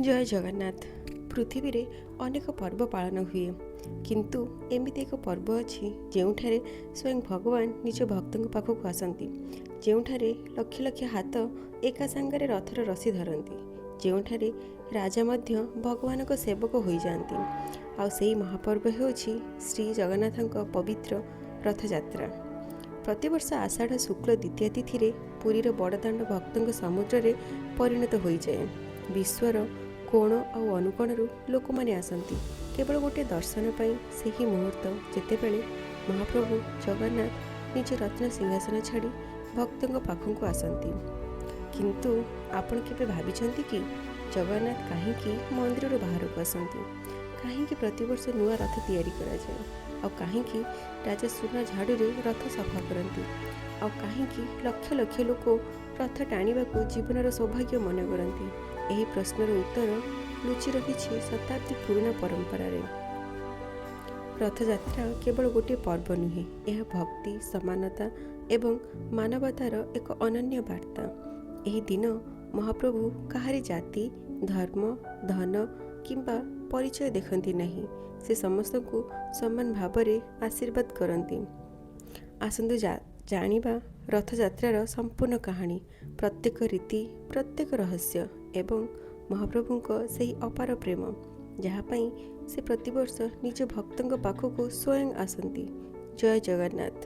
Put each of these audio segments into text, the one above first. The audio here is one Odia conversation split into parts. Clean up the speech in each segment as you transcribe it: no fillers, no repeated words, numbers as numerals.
ଜୟ ଜଗନ୍ନାଥ। ପୃଥିବୀରେ ଅନେକ ପର୍ବ ପାଳନ ହୁଏ, କିନ୍ତୁ ଏମିତି ଏକ ପର୍ବ ଅଛି ଯେଉଁଠାରେ ସ୍ୱୟଂ ଭଗବାନ ନିଜ ଭକ୍ତଙ୍କ ପାଖକୁ ଆସନ୍ତି, ଯେଉଁଠାରେ ଲକ୍ଷ ଲକ୍ଷ ହାତ ଏକା ସାଙ୍ଗରେ ରଥର ରସି ଧରନ୍ତି, ଯେଉଁଠାରେ ରାଜା ମଧ୍ୟ ଭଗବାନଙ୍କ ସେବକ ହୋଇଯାଆନ୍ତି। ଆଉ ସେହି ମହାପର୍ବ ହେଉଛି ଶ୍ରୀ ଜଗନ୍ନାଥଙ୍କ ପବିତ୍ର ରଥଯାତ୍ରା। ପ୍ରତିବର୍ଷ ଆଷାଢ଼ ଶୁକ୍ଳ ଦ୍ୱିତୀୟା ତିଥିରେ ପୁରୀର ବଡ଼ଦାଣ୍ଡ ଭକ୍ତଙ୍କ ସମୁଦ୍ରରେ ପରିଣତ ହୋଇଯାଏ। ବିଶ୍ୱର କୋଣ ଆଉ ଅନୁକୋଣରୁ ଲୋକମାନେ ଆସନ୍ତି କେବଳ ଗୋଟିଏ ଦର୍ଶନ ପାଇଁ, ସେହି ମୁହୂର୍ତ୍ତ ଯେତେବେଳେ ମହାପ୍ରଭୁ ଜଗନ୍ନାଥ ନିଜ ରତ୍ନ ସିଂହାସନ ଛାଡ଼ି ଭକ୍ତଙ୍କ ପାଖକୁ ଆସନ୍ତି। କିନ୍ତୁ ଆପଣ କେବେ ଭାବିଛନ୍ତି କି, ଜଗନ୍ନାଥ କାହିଁକି ମନ୍ଦିରରୁ ବାହାରକୁ ଆସନ୍ତି? କାହିଁକି ପ୍ରତିବର୍ଷ ନୂଆ ରଥ ତିଆରି କରାଯାଏ? ଆଉ କାହିଁକି ରାଜା ସୁନା ଝାଡ଼ୁରେ ରଥ ସଫା କରନ୍ତି? ଆଉ କାହିଁକି ଲକ୍ଷ ଲକ୍ଷ ଲୋକ ରଥ ଟାଣିବାକୁ ଜୀବନର ସୌଭାଗ୍ୟ ମନେ କରନ୍ତି? ଏହି ପ୍ରଶ୍ନର ଉତ୍ତର ଲୁଚି ରହିଛି ଶତାବ୍ଦୀ ପୁରୁଣା ପରମ୍ପରାରେ। ରଥଯାତ୍ରା କେବଳ ଗୋଟିଏ ପର୍ବ ନୁହେଁ, ଏହା ଭକ୍ତି, ସମାନତା ଏବଂ ମାନବତାର ଏକ ଅନନ୍ୟ ବାର୍ତ୍ତା। ଏହି ଦିନ ମହାପ୍ରଭୁ କାହାରି ଜାତି, ଧର୍ମ, ଧନ କିମ୍ବା ପରିଚୟ ଦେଖନ୍ତି ନାହିଁ। ସେ ସମସ୍ତଙ୍କୁ ସମାନ ଭାବରେ ଆଶୀର୍ବାଦ କରନ୍ତି। ଆସନ୍ତୁ ଜାଣିବା ରଥଯାତ୍ରାର ସମ୍ପୂର୍ଣ୍ଣ କାହାଣୀ, ପ୍ରତ୍ୟେକ ରୀତି, ପ୍ରତ୍ୟେକ ରହସ୍ୟ ଏବଂ ମହାପ୍ରଭୁଙ୍କ ସେହି ଅପାର ପ୍ରେମ, ଯାହା ପାଇଁ ସେ ପ୍ରତିବର୍ଷ ନିଜ ଭକ୍ତଙ୍କ ପାଖକୁ ସ୍ୱୟଂ ଆସନ୍ତି। ଜୟ ଜଗନ୍ନାଥ।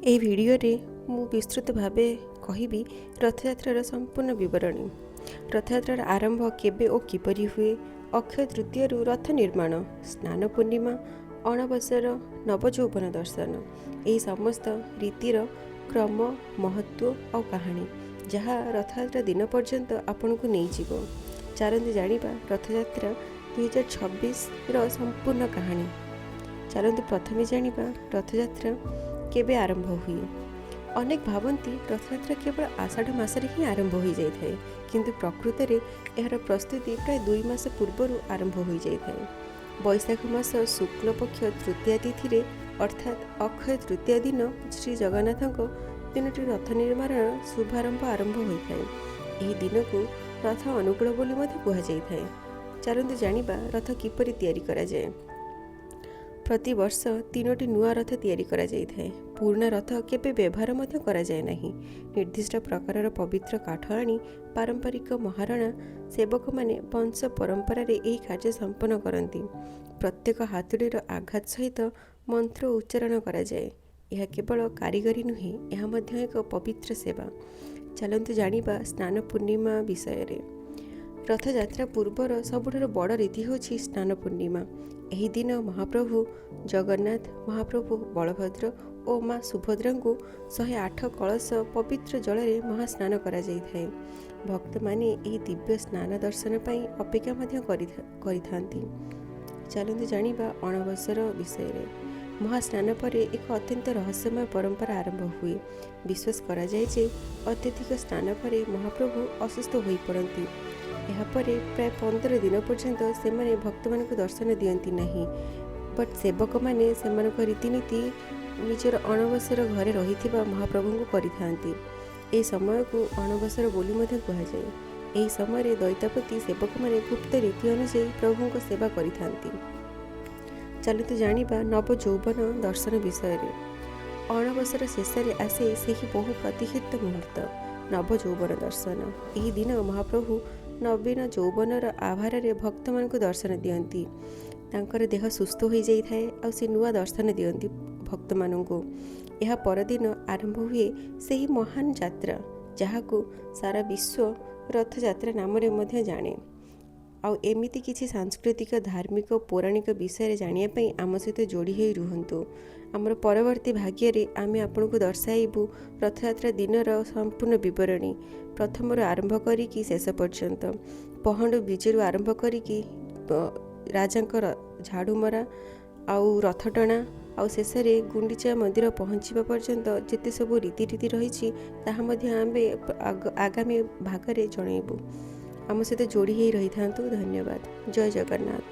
ଏହି ଭିଡ଼ିଓରେ ମୁଁ ବିସ୍ତୃତ ଭାବେ କହିବି ରଥଯାତ୍ରାର ସମ୍ପୂର୍ଣ୍ଣ ବିବରଣୀ। ରଥଯାତ୍ରାର ଆରମ୍ଭ କେବେ ଓ କିପରି ହୁଏ, ଅକ୍ଷୟ ତୃତୀୟାରୁ ରଥ ନିର୍ମାଣ, ସ୍ନାନ ପୂର୍ଣ୍ଣିମା, ଅଣବସର, ନବଯୌବନ ଦର୍ଶନ, ଏହି ସମସ୍ତ ରୀତିର କ୍ରମ, ମହତ୍ତ୍ୱ ଆଉ କାହାଣୀ, ଯାହା ରଥଯାତ୍ରା ଦିନ ପର୍ଯ୍ୟନ୍ତ ଆପଣଙ୍କୁ ନେଇଯିବ। ଚାଲନ୍ତୁ ଜାଣିବା ରଥଯାତ୍ରା 2026ର ସମ୍ପୂର୍ଣ୍ଣ କାହାଣୀ। ଚାଲନ୍ତୁ ପ୍ରଥମେ ଜାଣିବା ରଥଯାତ୍ରା କେବେ ଆରମ୍ଭ ହୁଏ। ଅନେକ ଭାବନ୍ତି ରଥଯାତ୍ରା କେବଳ ଆଷାଢ଼ ମାସରେ ହିଁ ଆରମ୍ଭ ହୋଇଯାଇଥାଏ, କିନ୍ତୁ ପ୍ରକୃତରେ ଏହାର ପ୍ରସ୍ତୁତି ପ୍ରାୟ 2 ମାସ ପୂର୍ବରୁ ଆରମ୍ଭ ହୋଇଯାଇଥାଏ। ବୈଶାଖ ମାସ ଶୁକ୍ଳ ପକ୍ଷ ତୃତୀୟା ତିଥିରେ, ଅର୍ଥାତ୍ ଅକ୍ଷୟ ତୃତୀୟା ଦିନ ଶ୍ରୀ ଜଗନ୍ନାଥଙ୍କ ତିନୋଟି ରଥ ନିର୍ମାଣର ଶୁଭାରମ୍ଭ ଆରମ୍ଭ ହୋଇଥାଏ। ଏହି ଦିନକୁ ରଥ ଅନୁକୂଳ ବୋଲି ମଧ୍ୟ କୁହାଯାଇଥାଏ। ଚାଲନ୍ତୁ ଜାଣିବା ରଥ କିପରି ତିଆରି କରାଯାଏ। ପ୍ରତିବର୍ଷ ତିନୋଟି ନୂଆ ରଥ ତିଆରି କରାଯାଇଥାଏ। ପୁରୁଣା ରଥ କେବେ ବ୍ୟବହାର ମଧ୍ୟ କରାଯାଏ ନାହିଁ। ନିର୍ଦ୍ଦିଷ୍ଟ ପ୍ରକାରର ପବିତ୍ର କାଠ ଆଣି ପାରମ୍ପରିକ ମହାରଣା ସେବକମାନେ ବଂଶ ପରମ୍ପରାରେ ଏହି କାର୍ଯ୍ୟ ସମ୍ପନ୍ନ କରନ୍ତି। ପ୍ରତ୍ୟେକ ହାତୁଡ଼ିର ଆଘାତ ସହିତ ମନ୍ତ୍ର ଉଚ୍ଚାରଣ କରାଯାଏ। ଏହା କେବଳ କାରିଗରୀ ନୁହେଁ, ଏହା ମଧ୍ୟ ଏକ ପବିତ୍ର ସେବା। ଚାଲନ୍ତୁ ଜାଣିବା ସ୍ନାନ ପୂର୍ଣ୍ଣିମା ବିଷୟରେ। ରଥଯାତ୍ରା ପୂର୍ବର ସବୁଠାରୁ ବଡ଼ ରୀତି ହେଉଛି ସ୍ନାନ ପୂର୍ଣ୍ଣିମା। ଏହି ଦିନ ମହାପ୍ରଭୁ ଜଗନ୍ନାଥ, ମହାପ୍ରଭୁ ବଳଭଦ୍ର ଓ ମା ସୁଭଦ୍ରାଙ୍କୁ 108 କଳସ ପବିତ୍ର ଜଳରେ ମହାସ୍ନାନ କରାଯାଇଥାଏ। ଭକ୍ତମାନେ ଏହି ଦିବ୍ୟ ସ୍ନାନ ଦର୍ଶନ ପାଇଁ ଅପେକ୍ଷା ମଧ୍ୟ କରିଥାନ୍ତି। ଚାଲନ୍ତୁ ଜାଣିବା ଅଣବସର ବିଷୟରେ। ମହାସ୍ନାନ ପରେ ଏକ ଅତ୍ୟନ୍ତ ରହସ୍ୟମୟ ପରମ୍ପରା ଆରମ୍ଭ ହୁଏ। ବିଶ୍ୱାସ କରାଯାଏ ଯେ ଅତ୍ୟଧିକ ସ୍ନାନ ପରେ ମହାପ୍ରଭୁ ଅସୁସ୍ଥ ହୋଇପଡ଼ନ୍ତି। ଏହାପରେ ପ୍ରାୟ 15 ଦିନ ପର୍ଯ୍ୟନ୍ତ ସେମାନେ ଭକ୍ତମାନଙ୍କୁ ଦର୍ଶନ ଦିଅନ୍ତି ନାହିଁ। ବଟ୍ ସେବକମାନେ ସେମାନଙ୍କ ରୀତିନୀତି ନିଜର ଅଣବସର ଘରେ ରହିଥିବା ମହାପ୍ରଭୁଙ୍କୁ କରିଥାନ୍ତି। ଏହି ସମୟକୁ ଅଣବସର ବୋଲି ମଧ୍ୟ କୁହାଯାଏ। ଏହି ସମୟରେ ଦଇତାପତି ସେବକମାନେ ଗୁପ୍ତ ରୀତି ଅନୁଯାୟୀ ପ୍ରଭୁଙ୍କ ସେବା କରିଥାନ୍ତି। ଚାଲନ୍ତୁ ଜାଣିବା ନବଯୌବନ ଦର୍ଶନ ବିଷୟରେ। ଅଣବସର ଶେଷରେ ଆସେ ସେହି ବହୁ ପ୍ରତୀକ୍ଷିତ ମୁହୂର୍ତ୍ତ, ନବଯୌବନ ଦର୍ଶନ। ଏହି ଦିନ ମହାପ୍ରଭୁ ନବୀନ ଯୌବନର ଆଭାରରେ ଭକ୍ତମାନଙ୍କୁ ଦର୍ଶନ ଦିଅନ୍ତି। ତାଙ୍କର ଦେହ ସୁସ୍ଥ ହୋଇଯାଇଥାଏ ଆଉ ସେ ନୂଆ ଦର୍ଶନ ଦିଅନ୍ତି ଭକ୍ତମାନଙ୍କୁ। ଏହା ପରଦିନ ଆରମ୍ଭ ହୁଏ ସେହି ମହାନ ଯାତ୍ରା, ଯାହାକୁ ସାରା ବିଶ୍ୱ ରଥଯାତ୍ରା ନାମରେ ମଧ୍ୟ ଜାଣେ। ଆଉ ଏମିତି କିଛି ସାଂସ୍କୃତିକ, ଧାର୍ମିକ, ପୌରାଣିକ ବିଷୟରେ ଜାଣିବା ପାଇଁ ଆମ ସହିତ ଯୋଡ଼ି ହୋଇ ରୁହନ୍ତୁ। ଆମର ପରବର୍ତ୍ତୀ ଭାଗରେ ଆମେ ଆପଣଙ୍କୁ ଦର୍ଶାଇବୁ ରଥଯାତ୍ରା ଦିନର ସମ୍ପୂର୍ଣ୍ଣ ବିବରଣୀ, ପ୍ରଥମରୁ ଆରମ୍ଭ କରିକି ଶେଷ ପର୍ଯ୍ୟନ୍ତ, ପହଣ୍ଡ ବିଜେରୁ ଆରମ୍ଭ କରିକି ରାଜାଙ୍କର ଝାଡ଼ୁ ମରା ଆଉ ରଥ ଟଣା ଆଉ ଶେଷରେ ଗୁଣ୍ଡିଚା ମନ୍ଦିର ପହଞ୍ଚିବା ପର୍ଯ୍ୟନ୍ତ ଯେତେ ସବୁ ରୀତିନୀତି ରହିଛି, ତାହା ମଧ୍ୟ ଆମେ ଆଗାମୀ ଭାଗରେ ଜଣାଇବୁ। ଆମ ସହିତ ଯୋଡ଼ି ହେଇ ରହିଥାନ୍ତୁ। ଧନ୍ୟବାଦ। ଜୟ ଜଗନ୍ନାଥ।